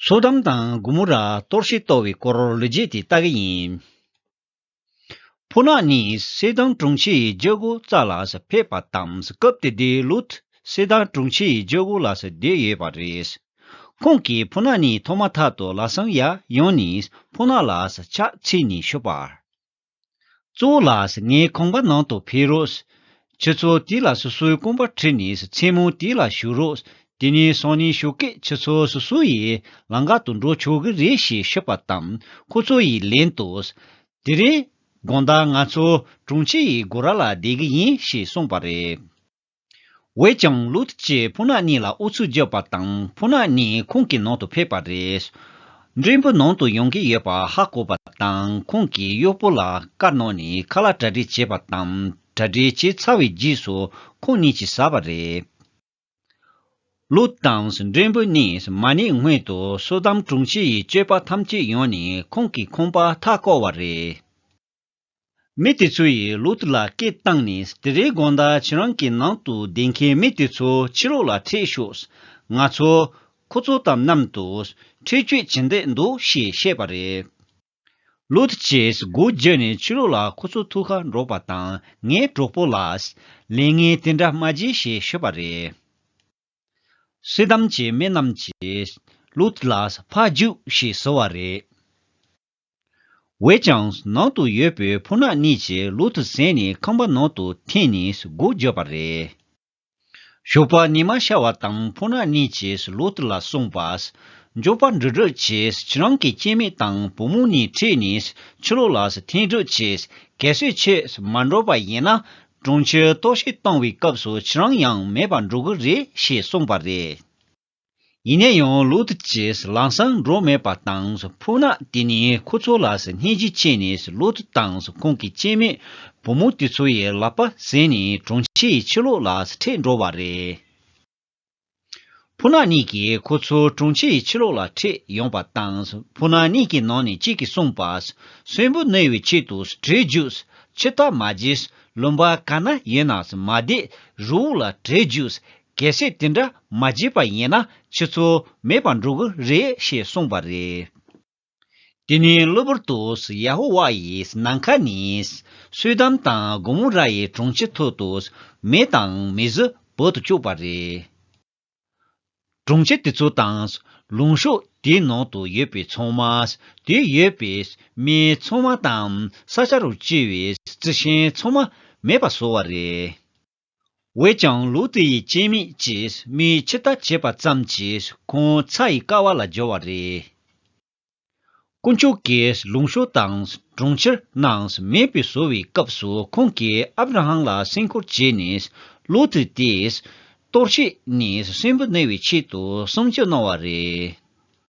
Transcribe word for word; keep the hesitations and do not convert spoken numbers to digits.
སོ་དམ་དང་གོ་མོ་ར་གཏོར་བཤིག་གཏོང་བའི་སྐོར་ལོ་རྒྱུས་དེ་ལྟ་གི་ཡིན། ཕུ་ནག་གཉིས་སེ་དང་གྲོང་ཁྱེར་ཡི་རྒྱལ་སྒོ་རྩ་ལ་ཕེབས་པ་དང་། སྐབས་དེ་དུས་ལུད་སེ་དང་གྲོང་ཁྱེར་ཡི་རྒྱལ་སྒོ་ལ་བསྡད་ཡོད་པ་རེད། ཁོང་གིས་ཕུ་ནག་གཉིས་མཐོང་མ་ཐག་ཏུ་ལམ་སང་ཡར་ཡོང་ནས་ཕུ་ནག་ལ་ཕྱག་འཚལ་ནས་ཞུས་པ། གཙོ་བོ་ལགས། ངའི་ཁང་པ་ནང་དུ་ཕེབས་རོགས། ཁྱེད་ཚོ་དེ་ལ་སོ་སོའི་རྐང་པ་བྲིས་ནས་མཚན་མོ་དེ་ལ་བཞུགས་རོགས། དེ་ནས་སང་ཉིན་ཞོགས་ཀས་ཁྱེད་ཚོ་སོ་སོ་ཡི་ལམ་ཁ་དུ་འགྲོ་ཆོག་གི་རེད་ཞེས་ཞུས་པ་དང་། ཁོ་ཚོ་ཡིས་ལན་དུ། དེ་རིང་དགོང་དག་ང་ཚོ་གྲོང་ཁྱེར་ཡི་སྒོ་ར་ལ་བསྡད་ཀྱི་ཡིན་ཞེས་གསུངས་པ་རེད། འོན་ཀྱང་ལུད་ཀྱིས་ཕུ་ནག་གཉིས་ལ་ཨུ་ཚུགས་བརྒྱབ་པ་དང་། ཕུ་ནག་གཉིས་ཁོང་གི་ནང་དུ་ཕེབས་པ་རེད། མགྲོན་པོ་ནང་དུ་ཡོང་གི་ཡོད་པ་ཧ་གོ་བ་དང་། ཁོང་གིས་གཡོག་པོ་ལ་བཀའ་གནང་ནས་ཁ་ལག་གྲ་སྒྲིག་བྱས་པ་དང་། གྲ་སྒྲིག་བྱས་ཚར་བའི་རྗེས་སུ་ཁོང་གཉིས་ཀྱིས་ཟ་བ་རེད། ལུད་དང་མགྲོན་པོ་གཉིས་མ་ཉལ་སྔོན་དུ་སོ་དམ་གྲོང་ཁྱེར་ཡི་སྤྱོད་པ་ཐམས་ཅད་ཡོང་ནས་ཁོང་གི་ཁང་པ་མཐའ་བསྐོར་བ་རེད། མི་དེ་ཚོ་ཡིས་ལུད་ལ་སྐད་བཏང་ནས། དེ་རིང་དགོང་དག་ཁྱེད་རང་གི་ནང་དུ་བསྡད་མཁན་མི་དེ་ཚོ་ཕྱི་ལོགས་ལ་ཁྲིད་ཤོག་ང་ཚོ་ཁོ་ཚོ་དང་མཉམ་དུ་འཕྲད་སྐྱོད་བྱེད་འདོད་འདུག་ཞེས་བཤད་པ་རེད། ལུད་ཀྱིས་སྒོ་བརྒྱབ་ནས་ཕྱི་ལོགས་ལ་ཁོ་ཚོའི་ཐུག་གར་འགྲོ་བ་དང་། ངའི་གྲོགས་པོ་ལགས། ལས་ངན་དེ་འདྲ་མ་བྱེད་ཞེས་ཞུས་པ་རེད། སོ་དམ་གྱི་མི་རྣམས་ཀྱིས་ལུད་ལ་ཕར་རྒྱུགས་ཞེས་ཟེར་བ་རེད། འོན་ཀྱང་ནང་དུ་ཡོད་པའི་ཕུ་ནག་གཉིས་ཀྱིས་ལུད་བཟུང་ནས་ཁང་པ་ནང་དུ་འཐེན་ནས་སྒོ་བརྒྱབ་པ་རེད། ཞོགས་པ་ཉི་མ་ཤར་བ་དང་ཕུ་ནག་གཉིས་ཀྱིས་ལུད་ལ་གསུངས་པ། མགྱོགས་པར་འགྲོ་རོགས་གྱིས། ཁྱེད་རང་གི་སྐྱེ་དམན་དང་བུ་མོ་གཉིས་ཁྲིད་ནས་ཕྱི་ལོགས་ལ་འཐེན་རོགས་གྱིས། གལ་སྲིད་ཁྱེད་མ་འགྲོ་བ་ཡིན་ན། གྲོང་ཁྱེར་གཏོར་བཤིག་བཏང་བའི་སྐབས་སུ་ཁྱེད་རང་ཡང་མེད་པར་འགྲོ་གི་རེད་ཞེས་གསུངས་པ་རེད། ཡིན་ན་ཡང་ལུད་ཀྱིས་ལམ་སང་འགྲོ་མེད་པ་དང་། ཕུ་ནག་དེ་ནས་ཁོ་ཚོ་ལ་སྙིང་རྗེ་སྐྱེས་ནས་ལུད་དང་ཁོང་གི་སྐྱེ་དམན་བུ་མོ་དེ་ཚོ་ཡི་ལག་པ་བཟུང་ནས་གྲོང་ཁྱེར་ཡི་ཕྱི་ལོགས་ལ་ཁྲིད་འགྲོ་བ་རེད། ཕུ་ནག་གཉིས་ཀྱིས་ཁོ་ཚོ་གྲོང་ཁྱེར་ཡི་ཕྱི་ལོགས་ལ་ཁྲིད་ཡོང་བ་དང་། ཕུ་ནག་གཉིས་ཀྱི་ནང་ནས་གཅིག་གིས་གསུངས་པ། གསོན་པོ་གནས་པའི་ཆེད་དུ་བྲོས་རྒྱུགས། ཕྱི་ཐག་མ་བརྗེད། ལུང་པ་ག་ན་ཡོད་ན་མ་བསྡད། རི་བོ་ལ་བྲོས་རྒྱུགས། གལ་སྲིད་དེ་འདྲ་མ་བྱས་པ་ཡིན་ན་ཁྱེད་ཚོ་མེད་པར་འགྲོ་གི་རེད་ཞེས་གསུངས་པ་རེད། དེ་ནས་གློ་བུར་དུ་ཡ་ཧོ་ཝཱ་ཡི་ནམ་མཁའ་ནས་སོ་དམ་དང་གོ་མོ་ར་ཡི་གྲོང་ཁྱེར་ཐོག་ཏུ་མེ་དང་མེ་ཟི་བབས་ཏེ་བཅུག་པ་རེད། གྲོང་ཁྱེར་དེ་ཚོ་དང་ལུང་ཕྱོགས་དེའི་ནང་དུ་ཡོད་པའི་ཚང་མ། དེར་ཡོད་པའི་མི་ཚང་མ་དང་ས་ཆ་རུ་སྐྱེས་པའི་རྩི་ཤིང་ཚང་མ་མེད་པར་བཟོས་པ་རེད། འོན་ཀྱང་ལུད་དེ་ཡི་སྐྱེ་དམན་གྱིས་མིའི་ཕྱི་ལྟ་བྱས་པ་ཙམ་གྱིས་ཁོང་ཚ་ཡི་ཀ་བ་ལ་སྦྱར་བ་རེད། དཀོན་མཆོག་གིས་ལུང་ཕྱོགས་དང་གྲོང་ཁྱེར་རྣམས་མེད་པར་བཟོ་བའི་སྐབས་སུ། ཁོང་གིས་ཨབ་ར་ཧམ་ལ་སེམས་ཁུར་བྱས་ནས། ལུད་དེ་གཏོར་བཤིག་ནས་གསོན་པོ་གནས་པའི་ཆེད་དུ་སྲུང་སྐྱོབ་གནང་བ་རེད།